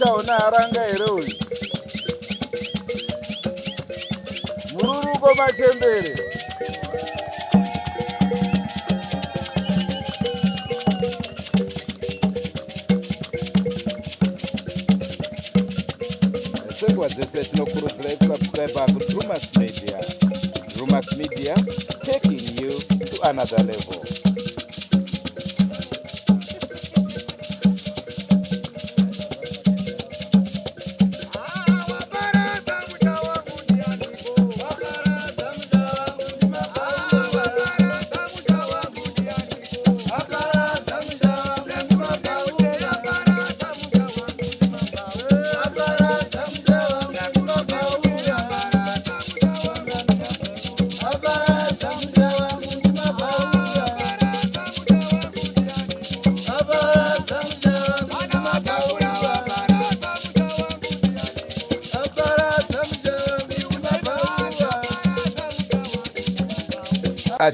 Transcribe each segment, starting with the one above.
Tichaona haranga here uyu? Mururuko machembere. Senguva dzese tinokurudzirai kusubscribe kuDrumas Media. Drumas Media, taking you to another level.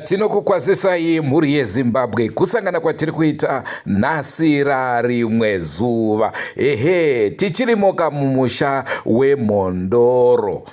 Tinokukwazisai mhuri yeZimbabwe kusangana kwatiri kuita nhasi rarimwe zuva. Ehe, tichirimoka mumusha weMhondoro.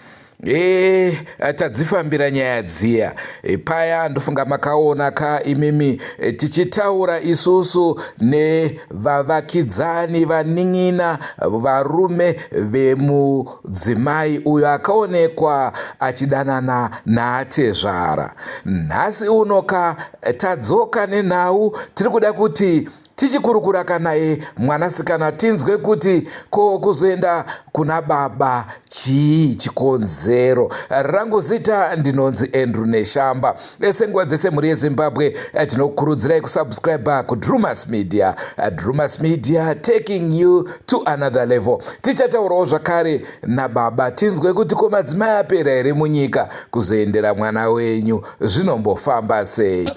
E, tadzifambira nyaya dziya e, paya ndofunga makaona ka imimi e, tichitaura isusu nevavakidzani vanin'ina varume vemudzimai uyo akaonekwa achidanana naatezvara. Nhasi uno ka tadzoka nenhau tiri kuda kuti Tichikurukura naye mwanasikana tinzwe kuti ko kuzoenda kuna baba chii chikonzero. Rangu zita ndinonzi Andrew Neshamba. Ese nguva dzese mhuri yeZimbabwe eh, tinokurudzirai kusubscribe kuDrumas Media. Eh, Drumas Media taking you to another level. Tichataurawo zvakare nababa tinzwe kuti ko madzimai apera here munyika kuzoendera mwana wenyu zvinombofamba sei.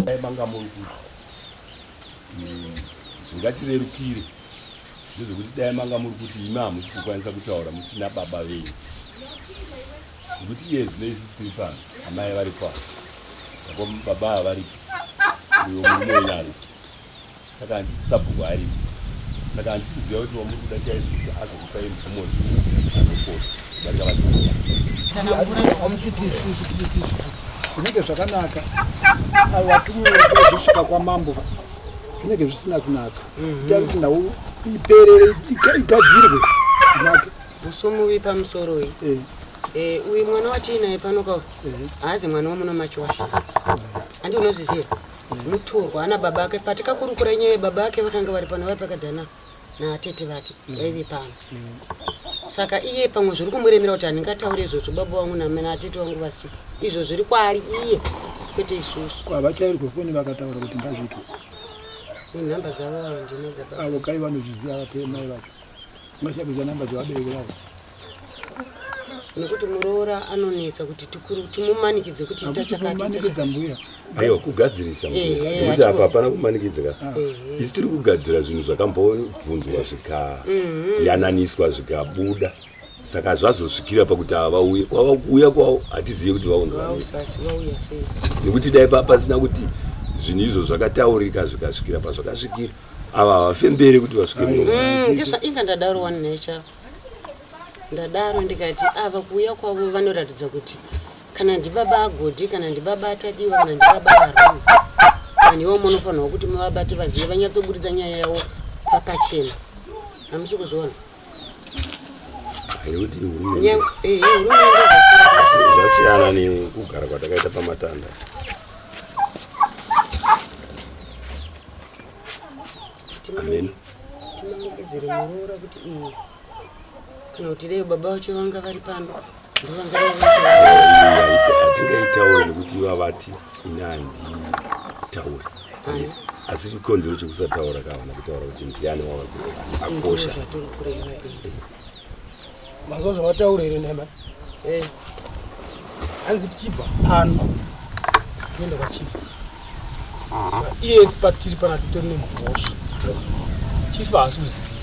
Dai manga muri kuti zvingatirerukire ndezvekuti dai manga muri kuti imi hamusi kukwanisa kutaura musina baba venyu nekuti iye zvino isusu tiri pano amai vari pano apo baba havaripo uyo murume wenyu aripo saka handiti sabhuku aripo saka handisi kuziva kuti wamuri kuda chaizvo kuti azokupai mvumo anokosha kudarika vazvaa zvinenge zvakanaka vatumwe vezosvika kwamambo zvinenge zvisina kunaka ita kuti nhau iperere igadzirwe inake musomuvi pamusoro uyu eh. eh, uyu mwana watiinaye pano ka eh. haazi mwana wamuno machiwasha handi unozviziva mutorwa ana baba ake patikakurukura nyaya baba ake vakanga vari pano vari pakadhana naatete vake mm. vaive pano mm. saka iye pamwe zviri kumuremera kuti handingataure izvozvo baba vangu naatete vangu vasipo izvo zviri kwaari iye kwete isusu havachairwe foni vakataura kuti ngazviitwe nenhamba dzavo handina dzababa avo kai vanozviziva vatemai vacho Ungashakuza namba dzevabereki vavo. Nekuti muroora anonetsa kuti tikuru timumanikidze kuti ita chakati Kumanikidza mbuya. Aiwa kugadzirisa mbuya. Nekuti apa hapana kumanikidza ka. Ah. Isu tiri kugadzira zvinhu zvakambobvunzwa zvikayananiswa zvikabuda. Saka zvazosvikira pakuti ava vauye. Kwava kuuya kwavo hatizive kuti vaunzwa nei. Nekuti dai pasina kuti zvinhu izvo zvakataurika zvikasvikira pazvakasvikira. ava havafembere kuti vasvike muno mm, ndizvo inga ndadaro wani nature ndadaro ndikati ava kuuya kwavo vanoratidza kuti kana ndibaba agodhi kana ndibaba atadiwa kana ndibaba aruni vanhu ivo munofanirwa kuti muvabate vazive vanyatsoburitsa nyaya yavo papachena hamusi kuzviona nekuti hurumende zvasiyana nekugara kwatakaita pamatanda. Timanikidzire muroora kuti iyi kana kuti dai baba vacho vanga vari pano hatingaitaure nekuti iva vati ini handitaure asi chikonzero chekusataura kavana kutaura kuti ndiani wava akosha Mazwa zvawataura here nhema? Eh. Hanzi tichibva pano toenda kwachief. Saka iye patiri pana titori nemhosva. Chief haasi kuziva.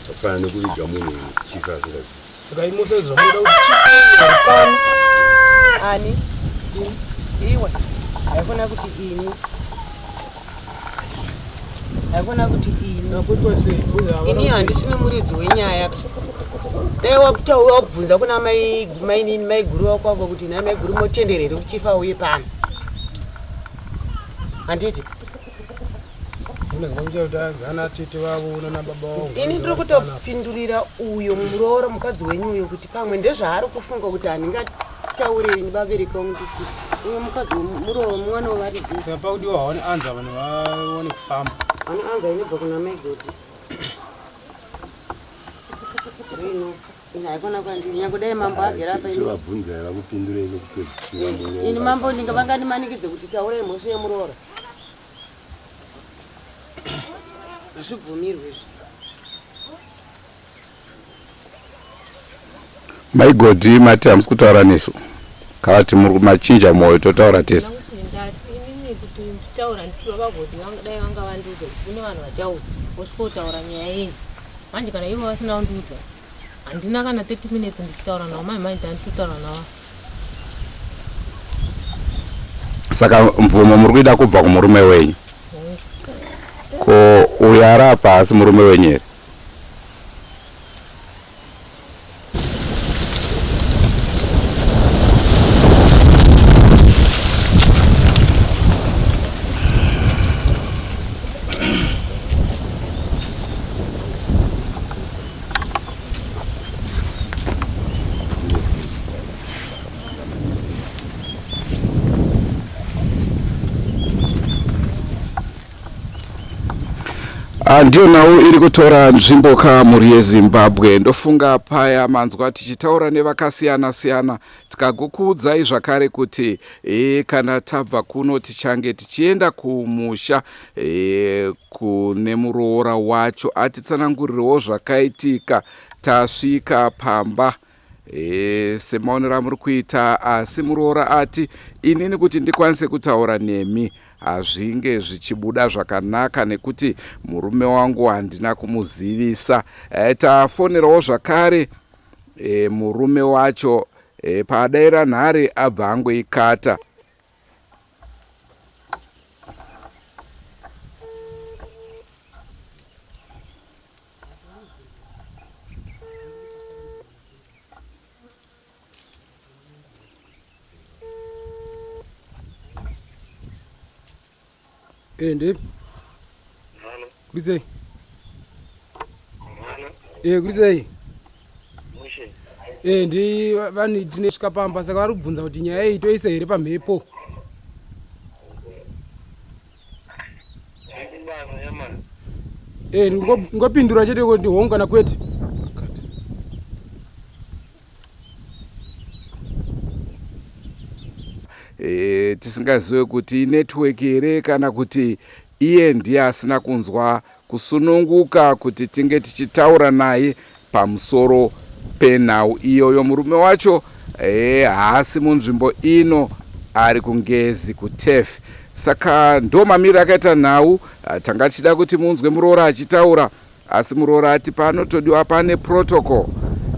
Zvakafanana nekuviga munhu chief asingazivi. Saka imosa izvo zvamunoda kuti chief ari pano. Ani? Iwe. Haikona kuti ini. Haikona kuti ini. Ini handisini muridzi wenyaya. Dai wabvunza kuna mai mainini maiguru wako avo kuti nhai maiguru motendera here kuti chifa auye pano. Handiti? Ini ndiri kutopindurira uyo muroora mukadzi wenyu uyo kuti pamwe ndezvaari kufunga kuti handingataure ini vabereki vangu ndisiri uyo mukadzi muroora mwana wevaridzi. Saka pakudiwa haone anza vanhu vaone kufamba. Vane anza inobva kuna maigodi. Rino ini haikona kwandiri nyange dai mambo agera apa ini. Chivabvunzai vakupindurei nekupedzisira. Ini mambo ndinga vangandimanikidze kuti taurai mhosva yemuroora. Hazvibvumirwe izvi. Mai Godi mati hamusi kutaura nesu kana kuti muri machinja moyo totaura tese. Ndati inini kuti nditaura nditi baba Godi dai vanga vandiudza kuti kune vanhu vachauya vosvikotaura nyaya yenyu manje kana ivo vasina kundiudza handina kana 30 minutes ndichitaura navo mai manje ndanditotaura navo. Saka mvumo muri kuida kubva kumurume wenyu? Ko uyo ari apa haasi murume wenyu here? Ah, ndiyo nhau iri kutora nzvimbo ka mhuri yezimbabwe ndofunga paya manzwa tichitaura nevakasiyana siyana tikagokuudzai zvakare kuti e, kana tabva kuno tichange tichienda kumusha e, kune muroora wacho atitsanangurirewo zvakaitika tasvika pamba E, semaonero amuri kuita asi muroora ati inini kuti ndikwanise kutaura nemi hazvinge zvichibuda zvakanaka nekuti murume wangu handina kumuzivisa. E, tafonerawo zvakare e, murume wacho e, paadaira nhare abva angoikata. Eh, ndepi? Kuri sei? Eh, kuri sei? Eh, ndi vanhu tinesvika pamba saka vari kubvunza kuti nyaya iyi toisa here pamhepo. Eh, ngopindura chete kuti hongu kana kwete. E, tisingazive kuti inetwork here kana kuti iye ndiye asina kunzwa kusununguka kuti tinge tichitaura naye pamusoro penhau iyoyo. Murume wacho e, haasi munzvimbo ino, ari kuNgezi kuTurf. Saka ndo mamiriro akaita nhau. Ah, tanga tichida kuti munzwe muroora achitaura, asi muroora ati panotodiwa pane protocol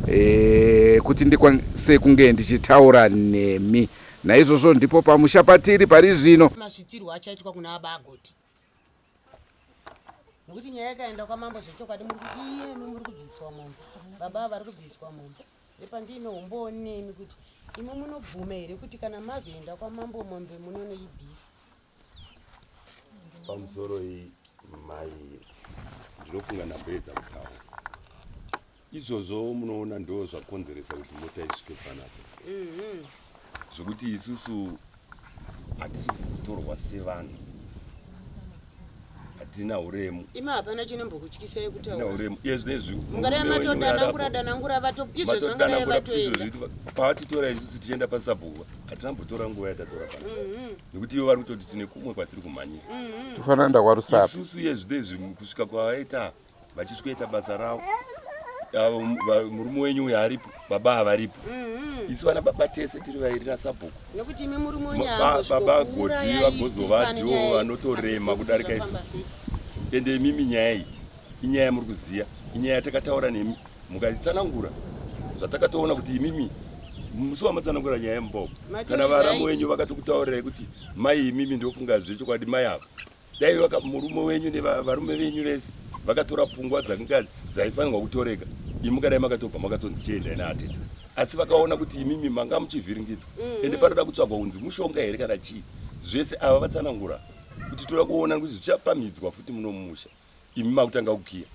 e, kuti ndikwanise kunge ndichitaura nemi. Naizvozvo ndipo pamusha patiri pari zvino. Masvitsirwo achaitwa kuna abagoti nekuti nyaya ikaenda kwamambo zvechokwadi muri iyemi muri kubviswa mombe baba ava vari kubviswa mombe ndepandiine umbowo nemi kuti imi munobvuma here kuti kana mazoenda kwamambo mombe munonoibvisa pamusoro iyi mai ndinofunga ndamboedza kutaura Izvozvo munoona ndo zvakonzeresa kuti mota isvike panapa zvekuti isusu hatisi kutorwa sevanhu. Hatina uremu. Imi hapana chinombokutyisai kutaura. Hatina uremu. Iye zvinezvi mungadai matodanangura danangura vato izvezvi vangadai vatoenda. Pavatitora isusu tichienda pasabhuku hatina kumbotora nguva yatatora pano. Nekuti ivo vari kutoti tine kumwe kwatiri kumhanyira. Tofanira kuenda kwaRusape. Isusu iye zvinezvi kusvika kwavaita vachisvikoita basa ravo murume wenyu uyo aripo baba havaripo mm-hmm. isu vana baba tese tiri vairi nasabhuku nekuti imi murume wenyu baba godi vagozova ndivo vanotorema kudarika isusu ende imimi nyaya iyi inyaya yamuri kuziva inyaya yatakataura nemi mukaitsanangura zvatakatoona kuti imimi musi wamatsanangura nyaya yemuboko kana varamu wenyu vakatokutaurirai kuti mai imimi ndofunga zvechokwadi mai ava Dai vaka murume wenyu nevarume venyu vese vakatora pfungwa dzakanga dzaifanirwa kutoreka, imi mukadai makatobva makatonzi chiendai naatete. Asi vakaona kuti imimi manga muchivhiringidzwa mm-hmm. ende panoda kutsvagwa kunzi mushonga here kana chii. Zvese ava vatsanangura kuti toda kuona kuti zvichapamhidzwa futi muno mumusha. Imi makutanga kukiya.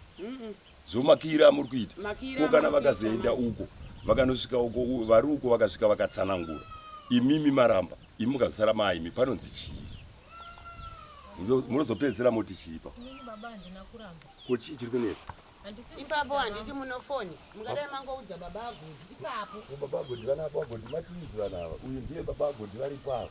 Zvomakiyira amuri kuita. Ko kana vakazoenda uko vakanosvika uko vari uko vakasvika vakatsanangura. Imimi maramba, imi mukazosara maimi panonzi chii? Munozopedzisira moti chii pa? Ko chii chiri kunetsa? Ipapo handiti munofoni mungadai mangoudza baba Agodi ipapo. Ko baba Agodi vana apa Agodi matiidzi vana ava. Uyu ndiye baba Agodi varipo ava.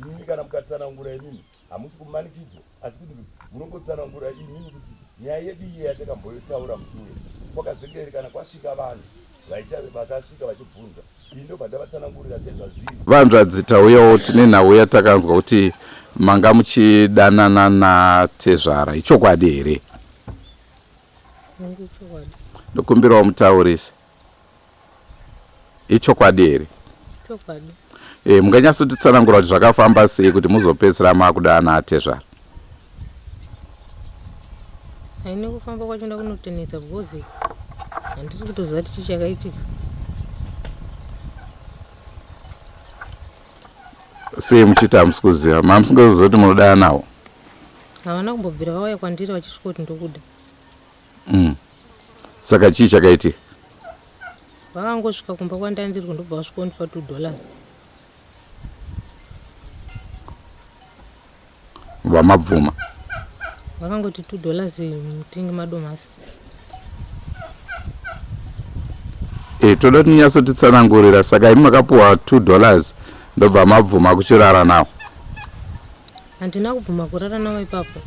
Imimi kana mukatsanangura imimi hamusi kumanikidzwa asi kuti munongotsanangura imimi kuti nyaya yedu iye yatakambotaura musi uya kwakazengeri kana kwasvika vanhu vaita vakasvika vachibvunza ini ndobva ndavatsanangurira sezvazviri. Vanzvadzi tauyawo tine nhau yatakanzwa kuti manga muchidanana natezvara ichokwadi here? Hongu ichokwadi. Ndokumbirawo mutaurise. Ichokwadi here? Chokwadi. E, munganyatsotitsanangura kuti zvakafamba sei kuti muzopedzisira makudanana natezvara? Haine kufamba kwacho ndakunotenetsa because handisi kutoziva kuti chii chakaitika. Sei muchiti hamusi kuziva? Mamusingazoziva kuti munodanana navo? Havana kumbobvira vauya kwandiri vachisvika kuti ndokuda. Mm. Saka chii chakaitika? Vakangosvika kumba kwandandiri ndobva vasvika kundipa $2. Vamabvuma. Vakangoti $2 mutenge madomasi. E, toda kuti munyatsotitsanangurira saka imi makapuwa $2 ndobva mabvuma kuchirara nawo. Handina kubvuma kurara navo ipapo.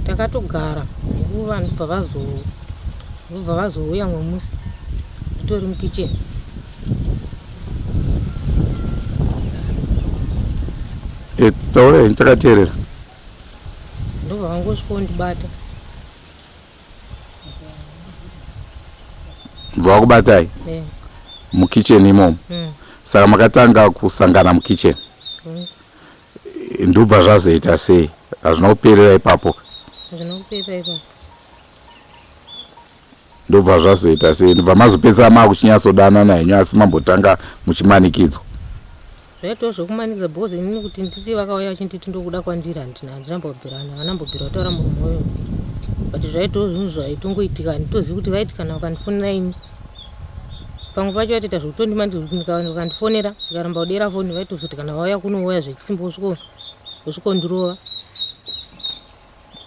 Takatogara nguva ndobva vazo ndobva vazouya mumwe musi nditori mukitchen. E, taura henyu takateerera. Ndobva vangosvika kundibata. Bva vakubatai? Eh. Mukitchen imomo? Mm. Saka makatanga kusangana mukitchen? Mm. Ndobva zvazoita sei? Hazvina kuperera ipapo? Hazvina kuperera ipapo. Ndobva zvazoita sei? Ndobva mazopedzisira makuchinyatsodanana henyu asi mambotanga muchimanikidzwa? Zvaitwa zvekumanikidza because inini kuti nditi vakauya vachinditi ndokuda kwandiri handina handina mbobvira havana mbobvira vataura murume uyo but zvaitwa zvinhu zvaitongoitika handitozivi kuti vaiti kana vakandifonera ini pamwe pacho vaitoita zvekutondimandira kuti vakandifonera ndikaramba kudera foni vaitozoti kana vauya kunouya zvechisimba vosvikondirova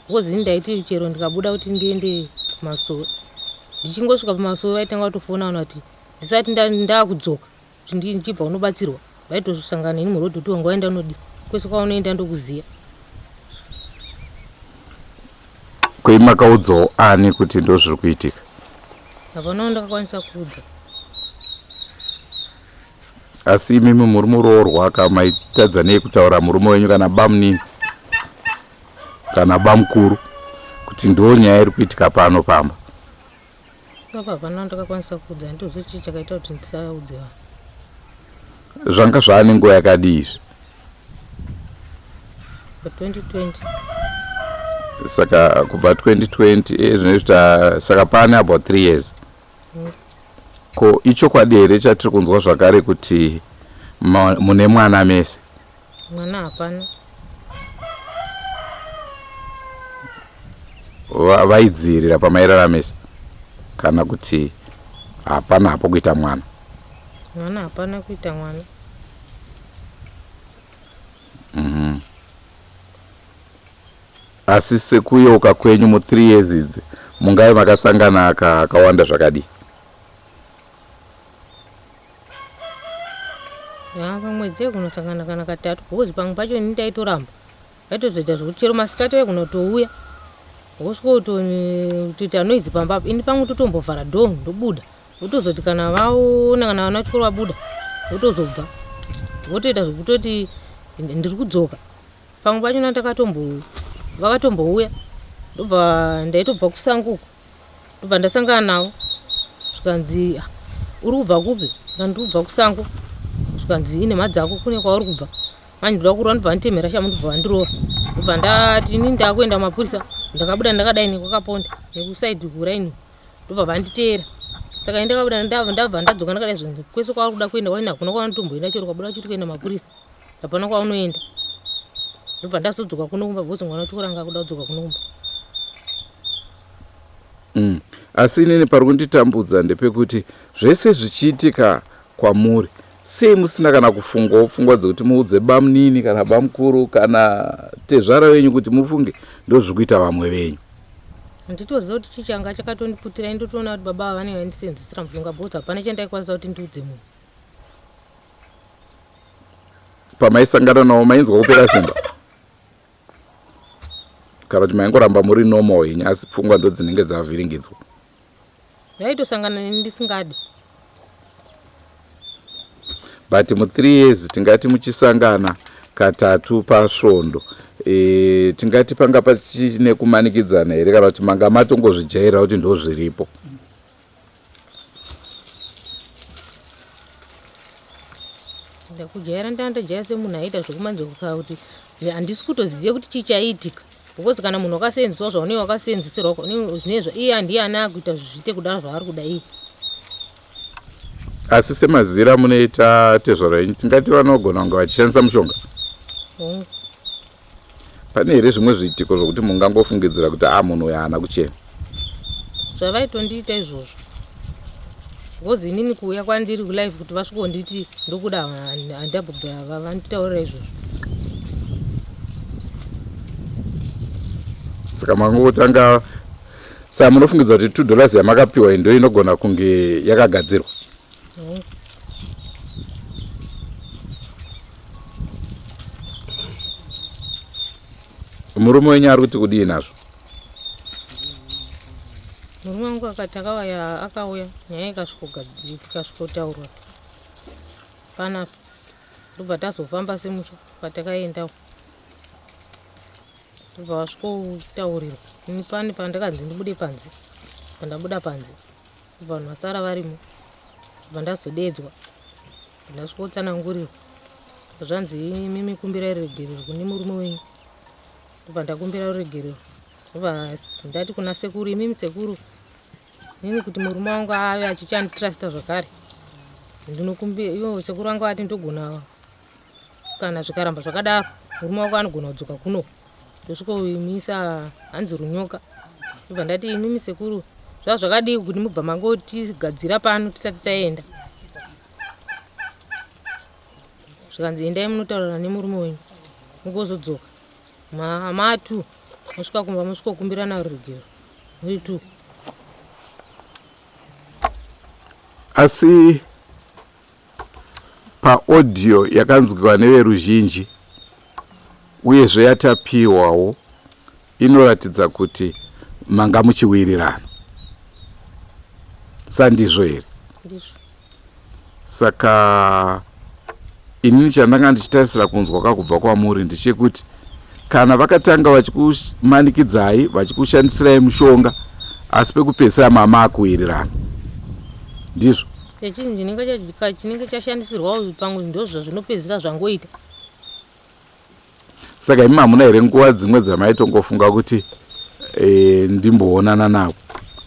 because ini ndaiti chero ndikabuda kuti ndiende kumasowe ndichingosvika pamasowe vaitanga kutofona vanhu vati ndisati ndakudzoka kuti ndichibva unobatsirwa vaitosangana neni muroad kuti wanga waenda unodii kwese kwaunoenda ndokuziva. Ko imi makaudzawo ani kuti ndozviri kuitika? Hapana wandakakwanisa kuudza. Asi imimi muri muroorwa ka maitadza nei kutaura murume wenyu kana bamunini kana bamukuru kuti ndo nyaya iri kuitika pano pamba? Ipapo hapana wandakakwanisa kuudza handitozivi chii chakaita kuti ndisaudze vanhu. Zvanga zvaane nguva yakadii izvi? Pa 2020. Saka kubva 2020 eh, zvinezvi ta saka pane about 3 years. Mm. Ko ichokwadi here chatiri kunzwa zvakare kuti mune mwana mese? Mwana hapana. Vaidziirira pamairaramisa kana kuti hapana hapo kuita mwana? Mwana hapana kuita mwana. Mm -hmm. Asi sekuyeuka kwenyu mu 3 years idzi mungave makasangana kakawanda zvakadii? Ya pamwedzi kunosangana kana katatu because pamwe pacho ini ndaitoramba. Vaitozoita zvekuti chero masikati vaikunotouya vosvika kutoita noise pamba apa ini pamwe totombovhara door ndobuda votozoti kana vaona kana vana vechikoro vabuda votozobva votoita zvekutoti ndiri kudzoka pamwe pachona ndakatombo vakatombouya ndobva ndaitobva kusango uko ndobva ndasangana navo zvikanzi ah, uri kubva kupi ndikati ndiri kubva kusango zvikanzi inhema dzako kune kwauri kubva manje ndoda kurova ndobva vanditemhera shamu ndobva vandirova ndobva ndati ini ndakuenda kumapurisa ndakabuda ndakadai nekwakaponda nekusaidi kuraini ndobva vanditeera saka ini ndakabuda ndabva ndadzoka ndakadai zvinzi kwese kwauri kuda kuenda waina hakuna kwaunotomboenda chero ukabuda uchiti kuenda mapurisa hapana kwaunoenda ndobva ndazodzoka kuno kumba because mwana wechikoro anga akuda kudzoka kuno kumba mm. Asi inini pari kunditambudza ndepekuti zvese zvichiitika kwamuri sei musina kana kufungawo pfungwa dzekuti muudze bamunini kana bamukuru kana tezvara venyu kuti mufunge ndozviri kuita vamwe venyu? Handitoziva kuti chii changa chakatondiputira ini ndotoona kuti baba ava vanenge vaindisenzesera mushonga because hapana chandaikwanisa kuti ndiudze munhu. Pamaisangana navo mainzwa kupera simba kana kuti maingoramba muri normal henyu asi pfungwa ndodzinenge dzavhiringidzwa? Vaitosangana neni ndisingade. But mu 3 years tingati muchisangana katatu pasvondo e, tingati panga pachine kumanikidzana here kana kuti manga matongozvijairira kuti ndozviripo? Ndakujaira ndandajaira semunhu aiita zvekumanzvekuka kuti handisi kutoziva kuti chii chaiitika because kana munhu wakaseenzeswa zvaunenge wakaseenzeserwa zvinezva iye handiye ane akuita zviite kudaro zvaari kuda iye. Asi semazira amunoita tezvara venyu tingati vanogona kunge vachishandisa mushonga? Hongu. Pane here zvimwe zviitiko zvokuti mungangofungidzira kuti a ah, munhu uyu haana kuchena? Zvavaitondiita izvozvo because inini kuuya kwandiri kulife kuti vasvikonditi ndokuda handabvira vanditaurira izvozvo. Saka mangotanga saka munofungidzira kuti $2 yamakapiwa iyi ndo inogona kunge yakagadzirwa? Hongu. Murume wenyu ari kuti kudii nazvo? Murume wangu akati akauya akauya nyaya ikasvikotaurwa panapa ndobva tazofamba semusha kwatakaenda ndobva vasvikotaurirwa ini pane pandakanzi ndibude panze pandabuda panze Vanhu vasara varimo ndobva ndazodeedzwa ndasvikotsanangurirwa zvanzi imimi kumbirai ruregerero kune murume wenyu ndobva ndakumbira ruregerero ndobva ndati kuna sekuru imimi sekuru inini kuti murume wangu ave achichanditrusta zvakare ndinokumbira ivo sekuru vangu vati ndogona kana zvikaramba zvakadaro murume wako anogona kudzoka kuno ndosvikoimisa hanzi runyoka ndobva ndati imimi sekuru zvava zvakadii kuti mubva mangotigadzira pano tisati taenda zvikanzi endai munotaurana nemurume wenyu mugozodzoka matu mosvika kumba mosvikokumbirana ruregero muri two. Asi Paaudio yakanzwiwa neveruzhinji uyezve yatapiwawo inoratidza kuti manga muchiwirirana. Sandizvo here? Ndizvo. Saka inini chandanga ndichitarisira kunzwa kakubva kwamuri ndechekuti kana vakatanga vachikumanikidzai vachikushandisirai mushonga asi pekupedzisira mama akuwirirana ndizvo Chinhu chinenge chashandisirwawo pamwe ndozvazvinopedzisira zvangoita. Saka imi hamuna here nguva dzimwe dzamaitongofunga kuti e, ndimboonana navo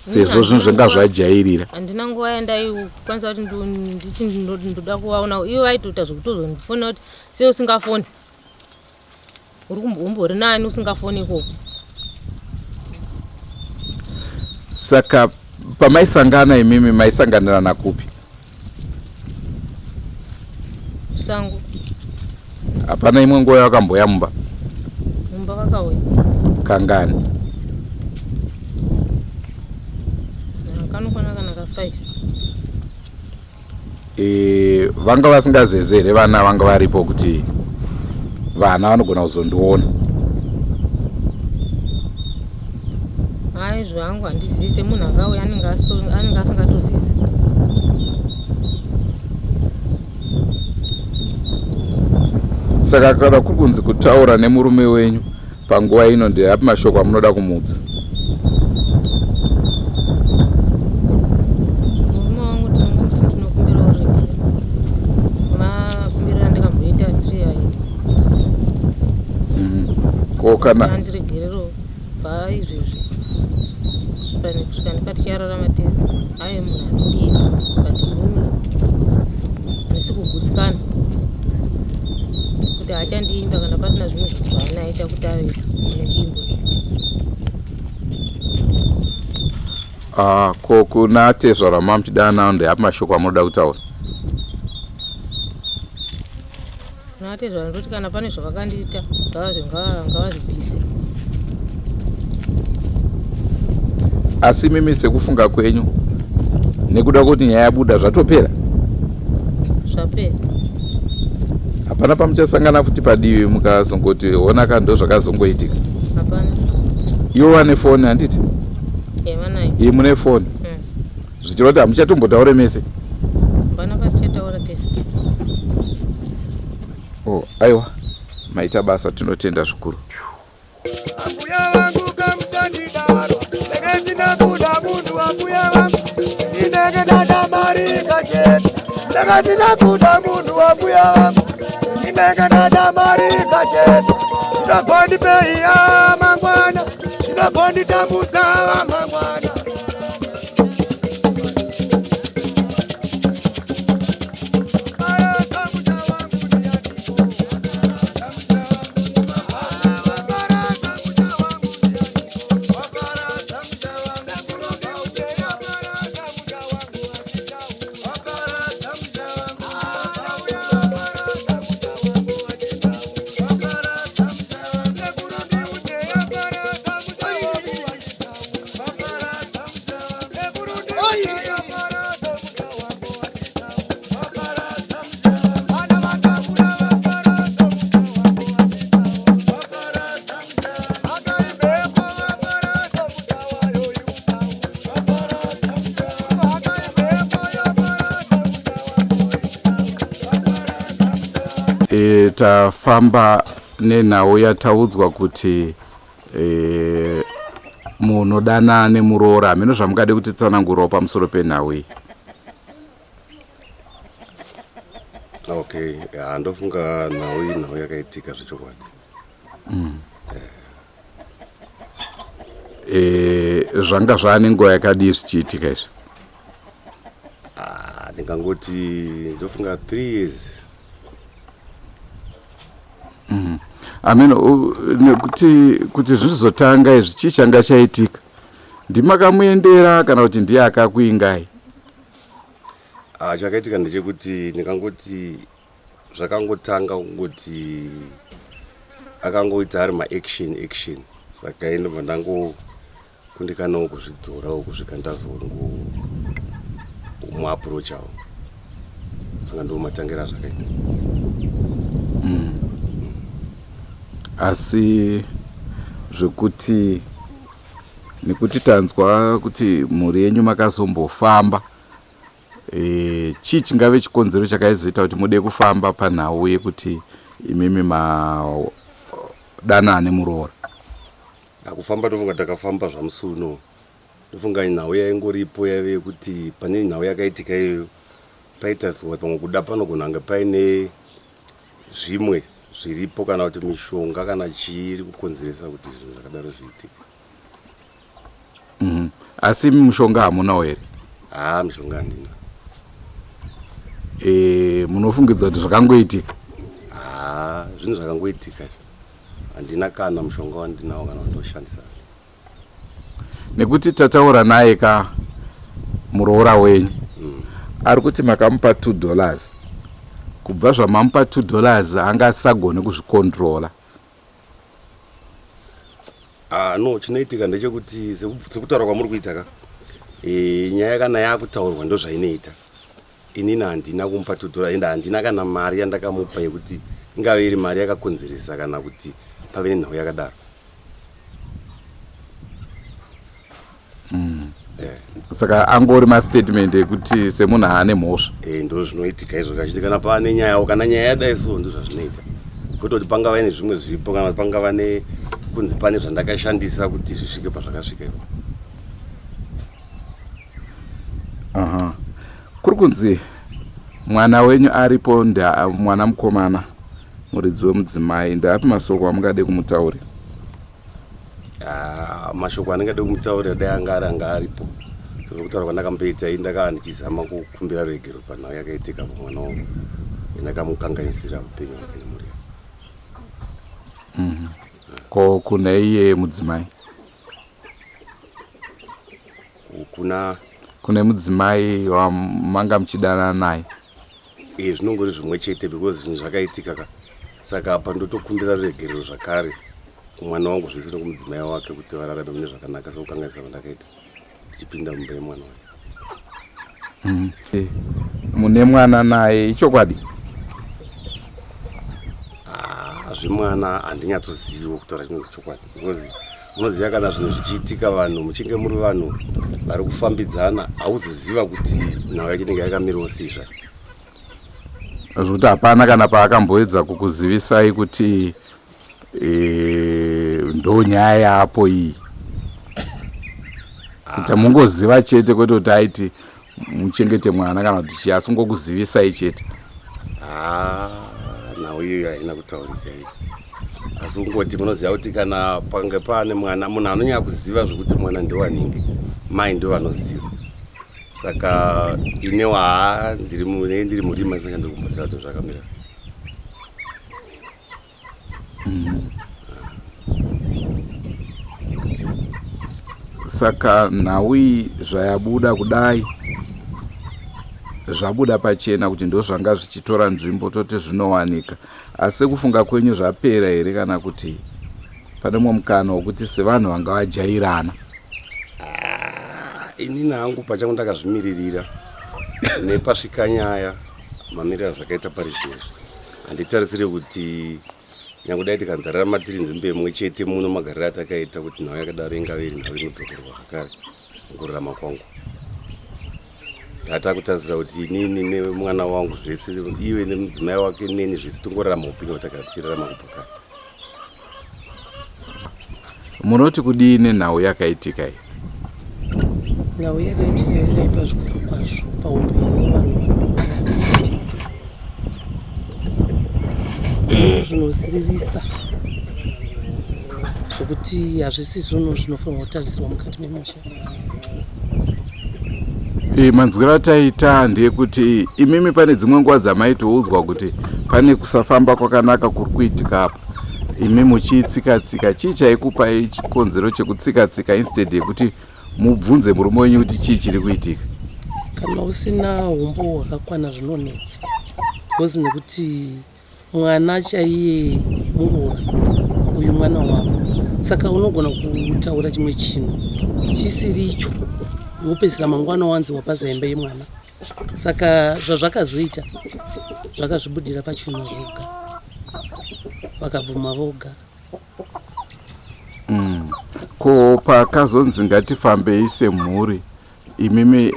sezvo zvinhu zvanga zvajairira? Handina nguva yandaikwanisa kuti nditi ndoda kuvaona. Ivo vaitoita zvekutozondifonera kuti sei usingafoni. Uri umbori nani usingafoni ikoko? Saka pamaisangana imimi maisanganirana kupi? Kusango. Hapana imwe nguva yawakamboya mumba? Mumba vakauya. Kangani? Kanokwana kana ka 5. E, vanga vasingazeze here vana vanga varipo kuti vana vanogona kuzondiona? Hayi zvangu handizivi semunhu akauya anenge asingatozivi. Saka kana kuri kunzi kutaura nemurume wenyu panguva ino ndeapi mashoko amunoda kumuudza? Murume wangu tinongomuti ndinokumbira uregerero semakumbiriro andakamboita tiri ayi. Ko kana andiregerero bva izvezvi kusvika ndipati tese aye munhu anondiita but inini handisi kugutsikana kuti haachandiimba kana pasina zvimwe zvinhu zvaanaita kuti ave nechiimbo. Ah, ko kuna tezvara mamuchidana nawo ndeapi mashoko amunoda kutaura? Kuna tezvara ndoti kana pane zvavakandiita ngavazvibvise. Asi mimi sekufunga kwenyu nekuda kuti nyaya yabuda zvatopera? Zvapera. Hapana pamuchasangana futi padivi mukazongoti honaka ndo zvakazongoitika? Hapana. Ivo vane foni handiti? Vanayo. Iyi mune foni? Zvichireva kuti hamuchatombotaure mese? Hapana patichataura tese. Oh, aiwa maita basa, tinotenda zvikuru. Ambuya vangu kamusandidaro, ndenge ndisina kuda munhu. Ambuya vangu, ndinenge ndada mari kachete. Ndenge ndisina kuda munhu. Ambuya vangu, ndinenge ndada mari kachete. Zvinogondipeiya mangwana, zvinogonditambudza vamangwana. Tafamba nenhau yataudzwa kuti munodana nemuroora. Hameno zvamungade kuti tsanangurawo pamusoro penhau iyi. Okay, ya, ndofunga nhau iyi nhau yakaitika zvechokwadi. Zvanga zvaa nenguva yakadii zvichiitika izvi? Ah, ndingangoti ndofunga 3 years. Ameno nekuti kuti zvizotanga izvi chii changa chaitika? Ndimakamuendera kana kuti ndiye akakuingai? Ah, chakaitika ndechekuti ndingangoti zvakangotanga kungoti akangoita ari maaction action, saka indobva ndangokundikanawo kuzvidzorawo kusvika ndazongomuapproachawo. Saka ndo matangira zvakaita. Asi zvekuti nekuti tanzwa kuti mhuri yenyu makazombofamba, chii chingave chikonzero chakaizoita kuti mude kufamba panhau yekuti imimi madana nemuroora? Akufamba, ndofunga takafamba zvamusi uno. Ndofunga nhau yaingoripo yaive yekuti pane nhau yakaitika iyoyo, paita sekuti pamwe kuda panogona kunge paine zvimwe zviripo kana kuti mishonga kana chii iri kukonzeresa kuti zvinhu zvakadaro zviitike. Asi mushonga hamunawo here? Haa, mishonga handina. Munofungidza kuti zvakangoitika? Haa, zvinhu zvakangoitika, handina kana mushonga wandinawo kana wandoshandisa. Nekuti tataura naye ka muroora wenyu, ari kuti makamupa $2. Kubva zvamamupa $2 anga asisagone kuzvicontrola. Ah, no chinoitika ndechekuti sekutaura kwamuri kuita ka e, nyaya kana yakutaurwa ndozvainoita inini handina kumupa tudhora ende handina kana mari yandakamupa yekuti ingave iri mari yakakonzeresa kana kuti pave nenhau yakadaro mm. yeah. Saka angori mastatement ekuti semunhu aane mhosva e, ndo zvinoitika izvo kachiti kana paane nyayawo kana nyaya yadai so ndo zvazvinoita kwete kuti pangava nezvimwe zviripo kana pangava nekunzi pane zvandakashandisa kuti zvisvike pazvakasvika ipo Aha. Kuri kunzi mwana wenyu aripo nda mwana mukomana muridzi wemudzimai ndaapi masoko amungade kumutaurira? Ah, mashoko andingade kumutaurira dai anga ari anga aripo sezvokutaura kwandakamboita ini ndakava ndichizama kukumbira ruregero panhau yakaitika pamwana wangu ndakamukanganisira upenyu hwake nemhuri yake mhm. Ko kune iye mudzimai? Kuna kune mudzimai wamanga muchidanana naye? E, zvinongori zvimwe chete because zvinhu zvakaitika ka saka apa ndotokumbira ruregerero zvakare kumwana wangu zvese nekumudzimai wake kuti vararame mune zvakanaka sekukanganisa kwandakaita ndichipinda mumba yemwana wake. Mm. Mune mwana naye ichokwadi? Ah, zvemwana handinyatsoziviwo kutaura chinonzi chokwadi because munoziva kana zvinhu zvichiitika vanhu muchinge muri vanhu vari kufambidzana hauzoziva kuti nhau yacho inenge yakamirawo sei zvayo zvekuti hapana kana paakamboedza kukuzivisai kuti e, ndo nyaya yapo iyi kuti mungoziva chete kwete kuti aiti muchengete mwana kana kuti chii asi ngokuzivisai chete ah, nhau iyoyo haina kutaurika iyo asi kungoti munoziva kuti kana pange paane mwana munhu anonyanya kuziva zvekuti mwana ndewanhingi mai ndo vanoziva saka inewo haa ndiri murima saka ndiri kumboziva kuti zvakamira Saka nhau iyi zvayabuda kudai zvabuda pachena kuti ndozvanga zvichitora nzvimbo toti zvinowanika asi sekufunga kwenyu zvapera here kana kuti pane mumwe mukana wekuti sevanhu vanga vajairana? Ah, inini hangu pachangu ndakazvimiririra nepasvika nyaya mamiriro azvakaita pari zvinezvi Handitarisire kuti nyange dai tikanzarara tiri nzvimbo imwe chete muno magariro atakaita kuti nhau yakadaro ingave iri nhau inodzokorwa zvakare mukurarama kwangu. Ndatakutarisira kuti inini nemwana wangu zvese iwe nemudzimai wake neni zvese tongorarama upenyu hwatakara tichirarama kubva kare. Munoti kudii nenhau yakaitika iyi? Nhau yakaitika yakaipa zvikuru kwazvo paupenyu hwevanhu vanoitika. Eh. Zvinosiririsa zvokuti hazvisi zvinhu zvinofanirwa kutarisirwa mukati memusha. E, manzwiro ataita ndeyekuti imimi pane dzimwe nguva dzamaitoudzwa kuti pane kusafamba kwakanaka kuri kuitika apa imi muchitsika tsika chii chaikupai chikonzero chekutsika tsika instead yekuti mubvunze murume wenyu kuti chii chiri kuitika kana usina humbo hwakakwana zvinonetsa because nekuti mwana chaiye muroora uyu mwana wavo saka unogona kutaura chimwe chinhu chisiri icho wopedzisira mangwana wanzi wapaza imba yemwana saka zvazvakazoita zvakazvibudira pachena zvoga vakabvuma voga mm. Ko pakazonzi ngatifambei semhuri imimi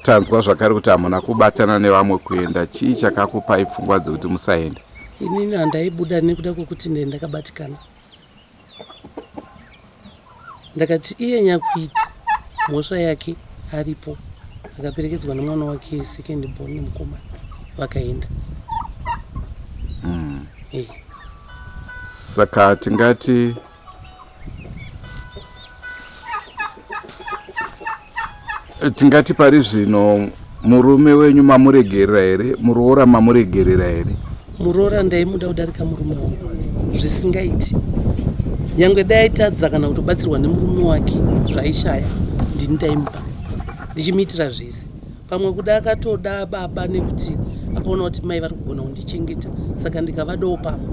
tanzwa zvakare kuti hamuna kubatana nevamwe kuenda chii chakakupai pfungwa dzekuti musaenda inini handaibuda nekuda kwekuti ndee ndakabatikana Ndakati iye nyakuita mhosva yake aripo akaperekedzwa nemwana wake second born nemukomana vakaenda. Mm. Eh. Saka tingati tingati pari zvino murume wenyu mamuregerera here muroora mamuregerera here muroora ndaimuda kudarika murume wangu zvisingaiti nyange dai aitadza kana kutobatsirwa nemurume wake zvaishaya ndini ndaimupa ndichimuitira zvese pamwe kuda akatoda baba nekuti akaona kuti mai vari kugona kundichengeta saka ndikavadawo pamwe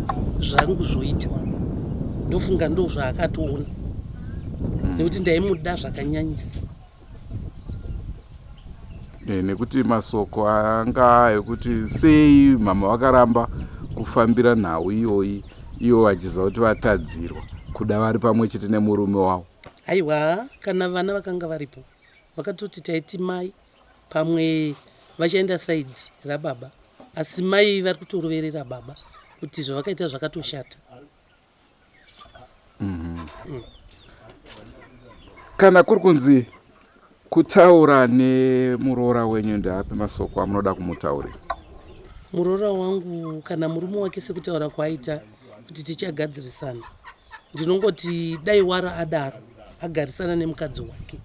zvangu zvoita ndofunga ndozvaakatoona. Nekuti ndaimuda zvakanyanyisa. E, nekuti masoko anga ekuti sei mama vakaramba kufambira nhau iyoyi ivo vachiziva kuti vatadzirwa kuda vari pamwe chete nemurume wavo. Aiwa, kana vana vakanga varipo vakatoti taiti mai pamwe vachaenda saidi rababa asi mai vari kutoroverera baba kuti zvavakaita zvakatoshata. Kana kuri kunzi kutaura nemuroora wenyu, ndeapi masoko amunoda kumutaurira? Muroora wangu kana murume wake sekutaura kwaaita kuti tichagadzirisana, ndinongoti dai wara adaro agarisana nemukadzi wake,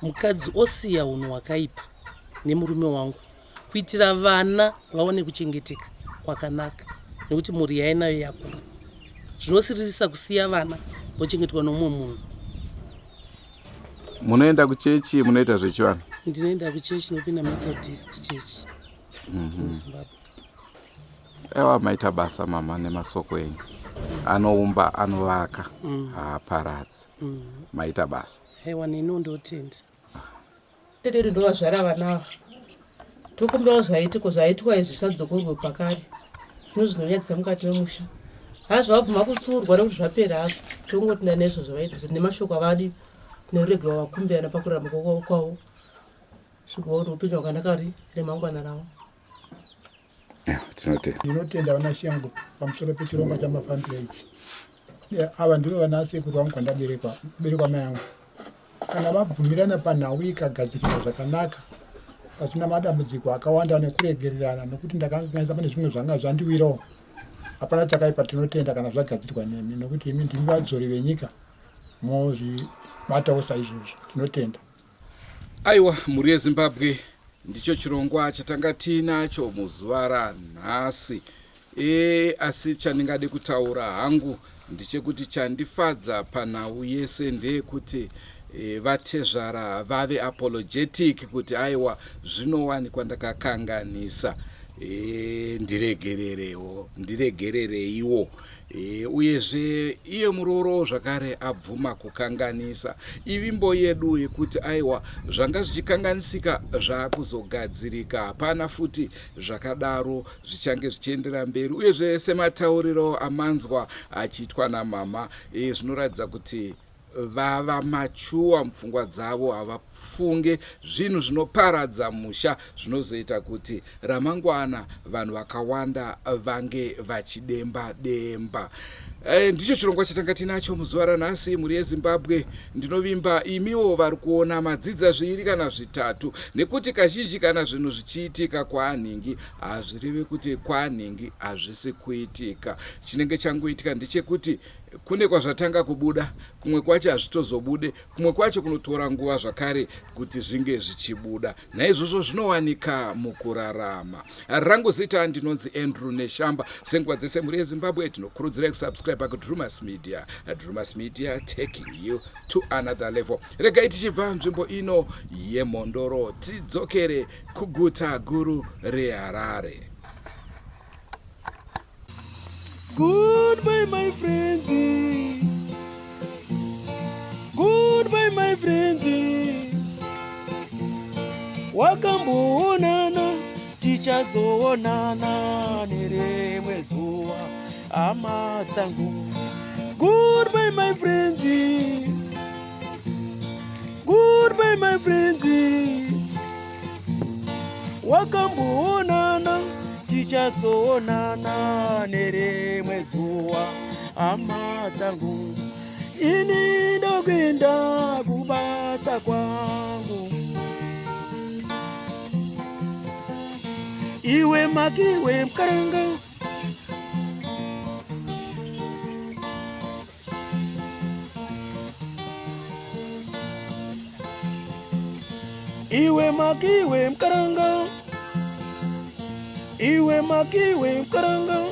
mukadzi osiya unhu hwakaipa nemurume wangu kuitira vana vaone kuchengeteka kwakanaka nekuti mhuri yainayo yakura. Zvinosiririsa kusiya vana vochengetwa nomumwe munhu. Munoenda kuchechi, munoita zvechivanhu? Ndinoenda kuchechi, ndinopinda Methodist Church muZimbabwe. Ewa, maita basa mama nemasoko enyu anoumba, anovaka, haaparadzi. Maita basa. Aiwa, neniwo ndotenda. Tete vedu ndovazvara vana ava, tokumbirawo zvaitiko zvaitwa izvi zvisadzokorwe pakare. Zvino zvinonyadzisa mukati memusha hazvo vabvuma kutsurwa nekuti zvapera hazvo, tongotinda nezvo zvavaita nemashoko avadi neruregerwa vakumbirana pakurarama kwavo zvigoona upenyu hwakanaka ri remangwana ravo. Tinotenda. Ndinotenda vana Shangu pamusoro pechirongwa chamafambira ichi. Ava ndivo vana sekuru vangu kwandaberekwa, kuberekwa mai angu. Kana vabvumirana panhau ikagadziriswa zvakanaka pasina madambudziko akawanda nekuregererana, nokuti ndakanganisa pane zvimwe zvanga zvandiwirawo, hapana chakaipa. Tinotenda kana zvagadzirwa nemi, nokuti imi ndimi vadzori venyika, mozvibatawo saizvozvo. Tinotenda. Aiwa, mhuri yeZimbabwe, ndicho chirongwa chatanga tiinacho muzuva ranhasi. E, asi chandingade kutaura hangu ndechekuti chandifadza panhau yese ndeyekuti vatezvara vave apologetic kuti aiwa, zvinowanikwa ndakakanganisa, ndiregererewo, ndiregerereiwo. Uyezve iye murooro zvakare abvuma kukanganisa. Ivimbo yedu yekuti aiwa, zvanga zvichikanganisika zvaakuzogadzirika, hapana futi zvakadaro, zvichange zvichiendera mberi. Uyezve sematauriro amanzwa achiitwa namama, zvinoratidza kuti vava machuwa mupfungwa dzavo, havafunge zvinhu zvinoparadza musha zvinozoita kuti ramangwana vanhu vakawanda vange vachidemba demba. Ndicho chirongwa chatanga tinacho muzuva ranhasi, mhuri yeZimbabwe. Ndinovimba imiwo vari kuona madzidza zviiri kana zvitatu, nekuti kazhinji kana zvinhu zvichiitika kwaanhingi hazvirevi kuti kwaanhingi hazvisi kuitika. Chinenge changoitika ndechekuti kune kwazvatanga kubuda, kumwe kwacho hazvitozobude, kumwe kwacho kunotora nguva zvakare kuti zvinge zvichibuda. Naizvozvo zvinowanika mukurarama. Rangu zita ndinonzi Andrew Neshamba. Senguva dzese, mhuri yeZimbabwe, tinokurudzirai kusubscribe kuDrumas Media. Drumas Media, taking you to another level. Regai tichibva nzvimbo ino yeMhondoro tidzokere kuguta guru reHarare. Goodbye my friends. Goodbye my friends. Wakamboonana, tichazoonana nerimwe zuva, hama dzangu. Goodbye my friends. Goodbye my friends. Wakamboonana, tichazoonana nerimwe zuva, hama dzangu. Ini ndokuenda kubasa kwangu. Iwe makiwe mukaranga. Iwe makiwe mukaranga. Iwe makiwe mukaranga.